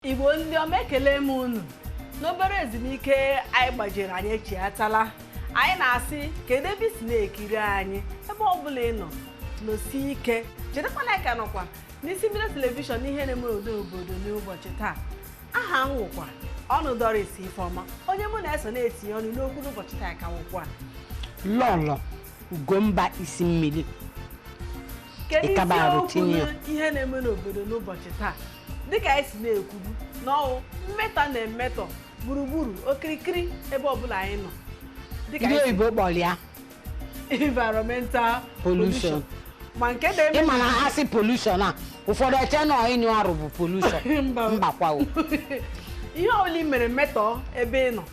Igbo ndị ọma, ekele m unu. N'obere ezumike anyị gbajiri, anyị echiatala. Anyị na-asị, kedu ebe i si na-ekiri anyị? Ebe ọbụla ị nọ, nọsie ike. Chetakwa na anyị ka nọkwa n'isi mbido television n'ihe na-eme obodo n'ụbọchị taa. Aha m wụkwa ọnụ Doris Ifeọma. Onye mụ na-eso na-etinye ọnụ n'okwu n'ụbọchị taa ka nwụkwa Lọlọ Ugomba isi mmiri. Kedu Ịkaba arụ isiokwu tinye ya. ihe na-eme n'obodo n'ụbọchị taa? Dịka anyị si na-ekwubu n'ọwụ mmetọ na-emetọ gburugburu okirikiri ebe ọbụla anyị nọ, dịka ndị anyị si oyibo kpọrọ ya environmental pollution. Ma nke na-eme Ịma na asị pollution a, ụfọdụ eche na ịnyụ arụ bụ pollution. Mba. Mbakwa o. Ihe ọbụla ị mere mmetọ ebe ị nọ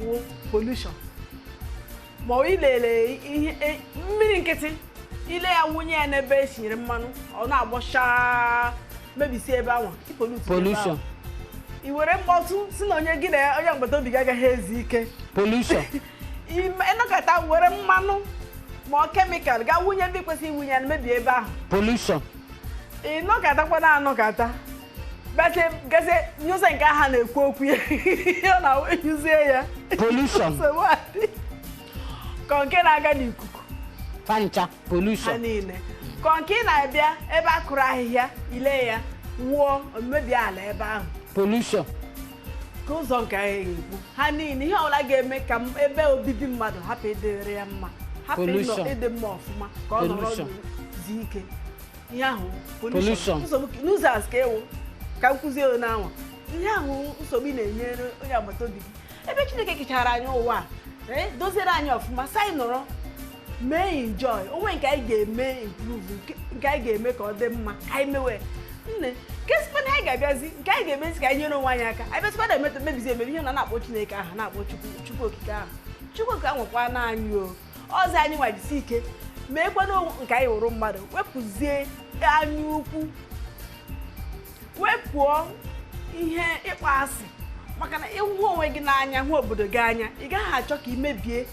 wụ pollution. Ma ọ ilele ihe mmiri nkịtị, ile ya wụnye ya n'ebe esinyere mmanụ, ọ na-agbọcha mebisi ebe ahụ, i pollute ebe ahụ. Pollution. I were mkpọtụ si na onye gị na onye agbata obi gị agaghị ezu ike. Pollution. Ịnọkọta were mmanụ ma ọ chemical gaa wunye ebe kwesịrị iwunye ya na mebie ebe ahụ. Pollution. Ịnọkọtakwa na anọkọta gazie gazie nyụze nke aha na-ekwu okwu ya, ọ na-enyuzie ya. Pollution. Nsogbu adị. Ka nke na-aga n'ikuku. Fancha Ha pollution. niile. Ka nke ị na-abịa ebe a kụrụ ahịhịa, ile ya wụọ, mebie ala ebe ahụ. Pollution. Ka ụzọ nke anyị ga-ekwu ha niile, ihe ọbụla ga-eme ka ebe obibi mmadụ hapụ ịdịrị ya mma, hapụ ịnọ Pollution. ịdị mma ọfụma, ka ọ nọrọ Pollution. zuo ike, ihe ahụ Pollution. Nsogbu nuisance ka ewu ka nkụzi onye anwa, ihe ahụ nsogbu ị na-enyere onye agbata obi gị. Ebe Chineke kechara anyị ụwa a, doziere anyị ọfụma, sị anyị nọrọ mee enjoy onwe. Nke anyị ga-eme improve, nke anyị ga-eme ka ọ dị mma, ka anyị mewe nne kesikwa na anyị ga-abịazi nke anyị ga-emezi ka anyị nyere onwe anyị aka. Anyị bịazikwa na emetọ mebizi emebi ihe na na-akpọ Chineke aha, na-akpọ Chukwu, Chukwu okike ahụ. Chukwu okike ahụ nwekwa na anyị o ọzọ. Anyị nwajisi ike meekwana nke anyị wụrụ mmadụ, wepụzie anya ukwu, wepụọ ihe ịkpọ asị, maka na ịhụ onwe gị n'anya, hụ obodo gị anya, ị gaghị achọ ka ị mebie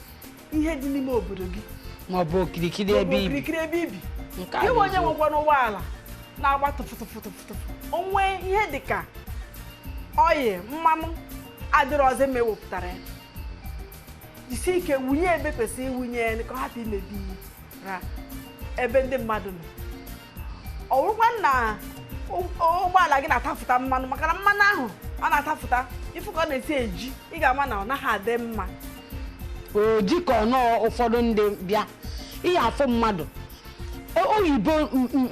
ihe dị n'ime obodo gị ma ọ bụ okirikiri ebe ibi. Okirikiri ebe ibi. Nke a Ịnwe bụ onye eziokwu. nwekwa n'ụgbọala na-agba tụfụtụfụtụfụtụfụ, onwe ihe dịka oyi mmanụ adịrọ ọzọ ma ewepụtara ya, jisie ike wunye ebe kwesịrị iwunye ya ka ọ hapụ imebi ra ebe ndị mmadụ nọ. Ọ bụrụkwa na ụgbọala gị na-atafụta mmanụ, maka na mmanụ ahụ ọ na-atafụta, ifu ka ọ na-esi eji, ị ga-ama na ọ naghị adị mma. Oji ka ọ nọọ. Ụfọdụ ndị bịa ihe afụ mmadụ oyibo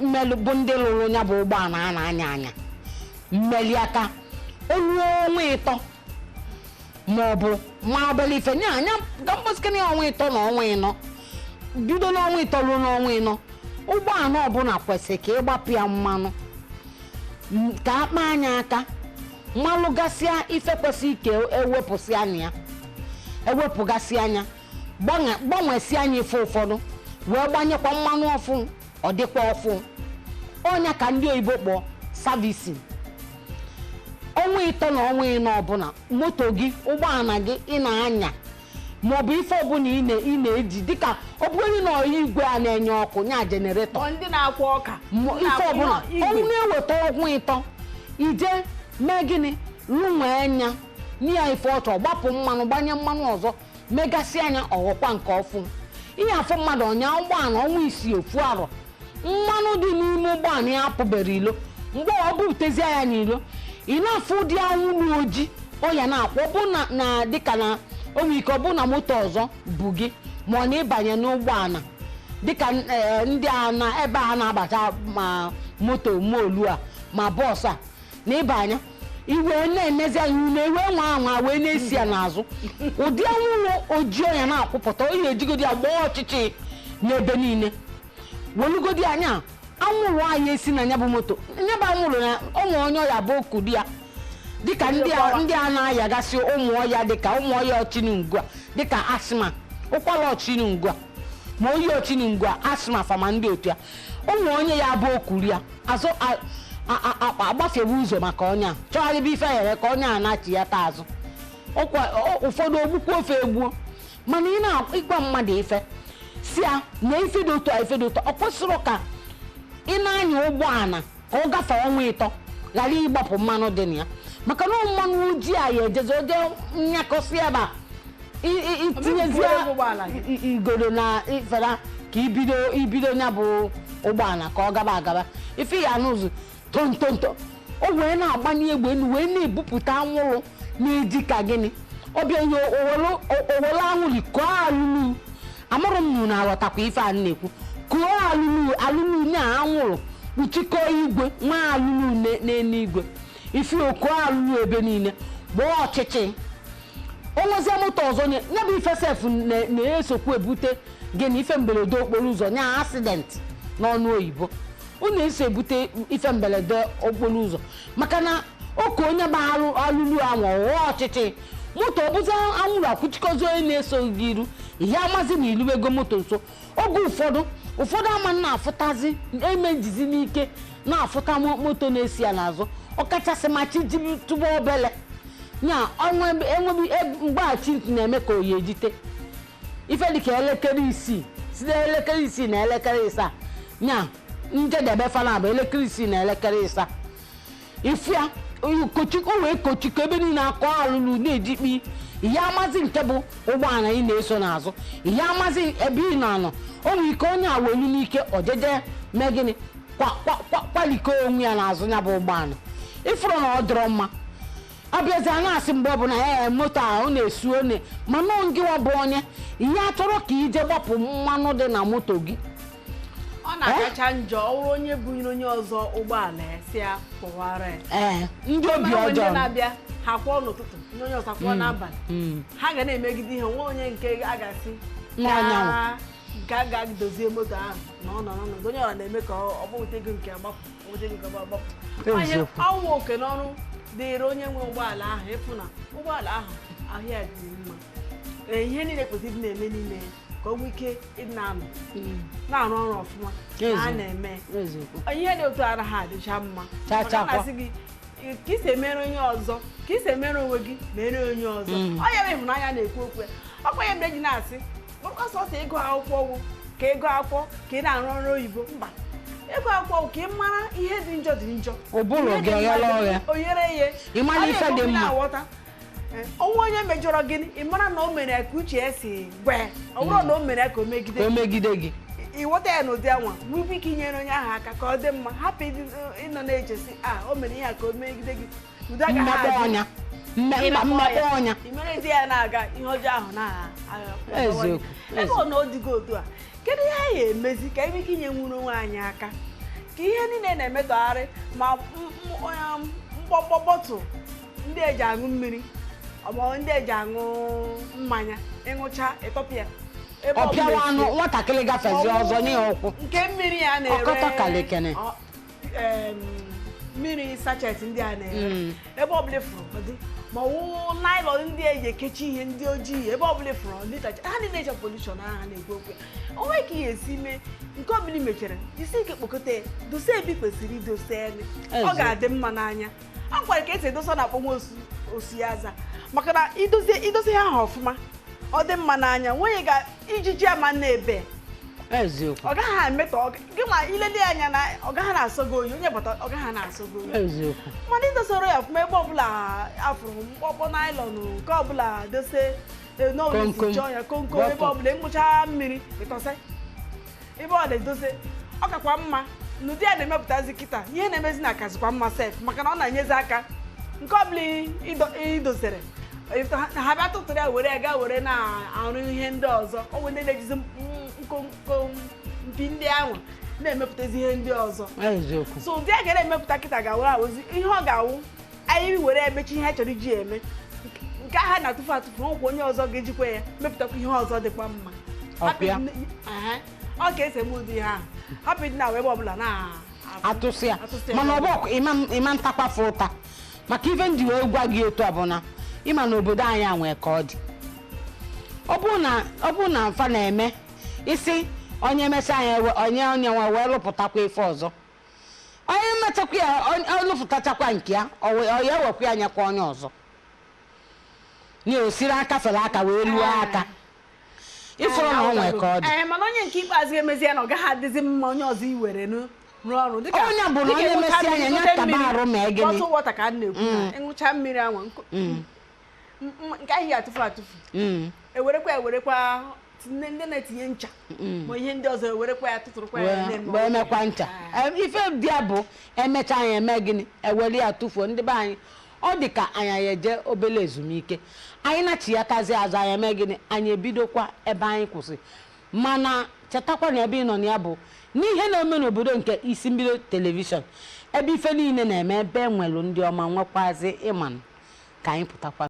mmelụ bụ ndị lụrụ ya bụ ụgbọala a na-anya anya mmeli aka olu ọnwa 3 ma ọ bụ ma obere ife nya anya ka mkpọsikana ya ọnwa 3 na ọnwa 4, bido n'ọnwa 3 ruo n'ọnwa 4, ụgbọala ọbụla kwesịrị ka ịgbapụ ya mmanụ, ka akpa anya aka mmalụ gasịa ife kwesịrị ka ewepụsị anya ya, ewepụgasị anya, gbanwesị anya ife ụfọdụ, wee gbanyekwa mmanụ ọfụ, ọ dịkwa ọfụ. Ọnya ka ndị oyibo kpọọ servicing. Ọnwa 3 na ọnwa 4 ọbụla, moto gị, ụgbọala gị ị na-anya, maọbụ ife ọbụla ị na-eji, dịka ọ bụrụ na igwe a na-enye ọkụ nya generator, Ọ ndị na-akwọ ọka, ndị ife na-akwọ ọbụla igwe. Ọnwụ na-eweta ọnwa 3, ije mee gịnị? Lụnwee anya nye ya ife ọchọ, gbapụ mmanụ, gbanye mmanụ ọzọ, megasị anya, ọghọkwa nke ọfụ. Ihe afụ mmadụ ọnya ụgbọala ọnwa 6, ofu arọ, mmanụ dị n'ime ụgbọala ya apụbere ilo. Mgbe ọ bupụtezie ya n'ilo, ị na-afụ ụdị anwụrụ oji ọya na-akwụ. Ọ bụ na dịka na o nwere ike ọ bụ na moto ọzọ bụ gị, ma ọ na ịbanye n'ụgbọala dịka ndị a na ebe a na-abata ma moto molu a ma bọọsụ a na ịbanye, iwe na-emezi anya unu ewe nwa anwa wee na-esi ya n'azụ, ụdị anwụrụ ojii ọnya na-akwụpụta, onye ejigodi ya gbaa ọchịchị n'ebe niile, welugodi anya anwụrụ anyị esi na ya bụ moto, ya bụ anwụrụ na onwe onye ọya bụ okudi ya, dịka ndị a na-ayagasị ụmụ ọya, dịka ụmụ ọya ọchinungwa, dịka asthma, ụkwara ọchinungwa, ma oyi ọchinungwa, asthma, fama ndị otu ya, ụmụ onye ya bụ okuri ya azụ agbafewe ụzọ maka ọnya chọgharịba ife ghere ka onye a na-achị ya taa azụ. Ụfọdụ ogbukwu ofe egbuo. Mana ị na-ịgwa mmadụ ife si ya na ife dị otu a, ife dị otu a, ọ kwesịrị ka ị na-anya ụgbọala ka ọ gafee ọnwa 3 ghara ịgbapụ mmanụ dị na ya. Maka na mmanụ ojii a ya ejezi oje nyakọsị ebe a, itinyezie Omepụkwara ụgbọala gị. Igodo na ifera ka ibido ya bụ ụgbọala ka ọ gaba agaba. Ife ya n'ụzọ tontonto, o wee na-agbanye egbe elu, wee na-ebupụta anwụrụ na-eji ka gịnị ọbịa ihe owelu anwụrụ kụọ alụlu. Amarụ m na aghọtakwa ife a na-ekwu. Kụọ alụlu, alụlu na anwụrụ kpuchikọọ igwe nwa alụlu n'eluigwe. Ife okụọ alụlu ebe niile, gbaa ọchịchị. O nwezie moto ọzọ ya bụ ife sef na-esokwu ebute gịnị? Ife mberede okporo ụzọ, nya accident n'ọnụ oyibo. Ọ na-eso ebute ife mberede okporo ụzọ, maka na oke onye bụ alụlu ahụ ọghọọ ọchịchị moto, ọbụzi anwụrụ akwụchikọzi onye na-eso gị iru. Ihe amazi na iluwego moto nso. Oge ụfọdụ ama na-afụtazi emejizi n'ike na-afụta moto na-esi ya n'azụ, ọkachasị ma chi ji tụba obele nya ọnwa enwebi mgbaghachi na-eme ka oyi ejite ife dịka elekere 6, site elekere 6 na elekere 7, nya njedebe fana bụ elekere 6 na elekere 7. Ifu ya kochi, o wee kochikọ ebe niile, akọ alụlụ na-ejikpi. Ihe amazi nke bụ ụgbọala ị na-eso n'azụ, ihe amazi ebe ị nọ anọ. O nwere ike onye a welu n'ike ojeje mee gịnị? Kwaliko onwe ya n'azụ ya bụ ụgbọala. Ịfụrụ na ọ dịrọ mma. Abịazi a na-asị mgbe ọbụla ee, moto a ọ na-esu one, mana ngịwa bụ onye ihe a chọrọ ka ije gbapụ mmanụ dị na moto gị. Ọ na-akacha njọ ọ bụrụ onye bunyere onye ọzọ ụgbọala ya, si ya pụwara ya. Ee, ndị obi Mana ọjọọ. Ndị na-abịa, ha kwụọ n'ụtụtụ, ndị onye ọzọ kwụọ n'abalị. Ha ga na-emegide ihe nwa onye nke a ga-asị Nwa anyanwụ. Ga ga dozie moto ahụ na ọ nọ n'ọnọdụ onye ọra na-eme ka ọ gbapụta ego nke agbapụ, ọ gbapụta ego nke agbapụ. Onye Eziokwu. ọnwụ oke n'ọrụ dịịrị onye nwe ụgbọala ahụ ịfụ na ụgbọala ahụ ahụ ya dị mma. Ee, ihe niile kwesịrị ịdị na-eme n'ime ya ka o nwee ike ịdị na-anọ na-arụ ọrụ ọfụma na a na-eme ihe dị otu a anaghị adịcha mma. Cha Maka cha a na-asị gị ka isi emere onye ọzọ, ka isi emere onwe gị, mere onye ọzọ. Ọ ya bụ ịhụnanya na-ekwu okwu ya. Ọkwa ya mere ji na-asị bụrụkwa sọsọ ịgụ akwụkwọ wụ ka ịgụ akwụkwọ ka ị na-arụ ọrụ oyibo. Mba, ịgụ akwụkwọ wụ ka ị mara ihe dị njọ dị njọ. Ụbụrụ Ihe dị gị mma eghela dị oghe. o ghere eghe. Ị mara A ife na-ekwu dị okwu mma. na-aghọta. Ọnwa onye mejọrọ gịnị, ị mara na o mere ya ka uche ya si gwa ya, ọ bụrụ na o mere ya ka o megide. Ka o megide gị. Ịghọta ya n'ụdị anwa, nwekwa ike inyere onye ahụ aka ka ọ dị mma, hapụ ịnọ na-echesi a o mere ihe a ka o megide gị. Udo agaghị Mmekpọ adị. ọnya. Mba, mmekpọ ọnya. I mere ndị ya na-aga ihe ọjọọ ahụ na Eziokwu, ebe ọ na ọ dịgo otu a. Kedu ihe anyị ga-emezi ka anyị nwee ike inye nwuru onwe anyị aka ka ihe niile na-emetọgharị ma mkpọmkpọ bottle ndị eji aṅụ mmiri, ọ ndị eji aṅụ mmanya, ịṅụcha ịtọpịa ebe ọ ọbụla pịawa anụ esi. Nwatakịrị gafezi ọzọ nye ya ụkwụ. Nke mmiri a na-ere. Ọkọtọ kalekene. Mmiri sachet ndị a na-ere ebe ọbụla ifuru ọ dị, ma ọ wụ nylon ndị eji ekechi ihe ndị ojii ebe ọbụla ifuru ọ dị, ha niile eche pollution ahụ ha na-ekwu okwu ya. O nwee ka ihe esi mee nke ọbụla i mechara, jisi ike kpokọta ya, dosa ebe i kwesịrị idosa ya. Ọ ga-adị mma n'anya. Ọ gwara ka esi edosa na akpọnwụ osu osu ya aza, maka na idozie idosa ya ahụ ọfụma, ọ dị mma n'anya. Nwunye ga ijiji ama na-ebe. Ọ gaghị emetọ gị ma ilele ya anya na ọ gaghị na-asọ gị oyi. Onye bata, ọ gaghị na-asọ gị oyi. Mana idosoro ya ọfụma, ebe ọbụla afụrụ mkpọkpọ nylon nke ọbụla, dose n'olisi. Komkom. Chọọ ya komkom ebe Bottle. ọbụla ịṅụcha mmiri ịtọsị ebe ọ na-edose, ọ kakwa mma. N'ụdị a na-emepụtazi kịta, ihe na-emezi na kazikwa mma sef, maka na ọ na-enyezi aka nke ọbụla idosere ha bịa tụtụrụ ya were ya gaa were na-arụ ihe ndị ọzọ. Ọ bụ ndị na-ejizi nkomkom mpi ndị ahụ na-emepụtazi ihe ndị ọzọ. So ụdị a ga na-emepụta kịta ga-awụ awụzi ihe ọ ga-awụ anyị were emechi ihe a chọrọ iji eme nke agha na-atụfu atụfu. Ọkwa onye ọzọ ga-ejikwa ya mepụtakwa ihe ọzọ dịkwa mma. Ọpịa. Ọ ka esi eme ụdị ihe ahụ, hapụ ịdị na ebe ọbụla na atụsị ya. Atụsị ya. Mana ọ bụ ịma ntakwafe ụta maka ife nji wee gwa gị otu a bụ na ịma na obodo anyị a nwee ka ọ dị. Ọ bụrụ na mfa na-eme isi onye mesịa anyị onye nwe wee lụpụtakwa ife ọzọ, onye mechakwa ya, ọ lụpụtachakwa nke ya, ọ ya ewekwa ya nyekwa onye ọzọ nye osiri aka fere aka wee luo aka. Ịfụrụ na ọ nwee ka ọ dị. Ee, mana onye nke ikpeazụ ga-emezi ya na ọ gaghị adịzi mma onye ọzọ iwere nụ. Rụọ ọrụ dịka Onye bụ na dịka onye ịṅụcha mesịa mmiri, anya, ya gote taba mmiri, arụ ma gịnị? Bottle water ka a na-ekwu na ịṅụcha mmiri anwa nke ahụ ya atụfu atụfu, ewerekwa tinye ndị na-etinye ncha ma ihe ndị ọzọ, ewerekwa ya tụtụrụkwa ya na-eme wee ọgwụ. mekwa ncha. Ife dị ya bụ emecha anyị eme gịnị, ewere ya tụfuo. Ndị be anyị, ọ dị ka anyị eje obele ezumike, anyị na-achịghatazi azụ, anyị eme gịnị, anyị ebidokwa ebe anyị kwụsị. Mana chetakwa na ebe ị nọ na ya bụ n'ihe na-eme n'obodo nke Isi Mbido Television, ebe ife niile na-eme, ebe enwelu ndị ọma nwekwazi ịmanụ ka anyị pụtakwa.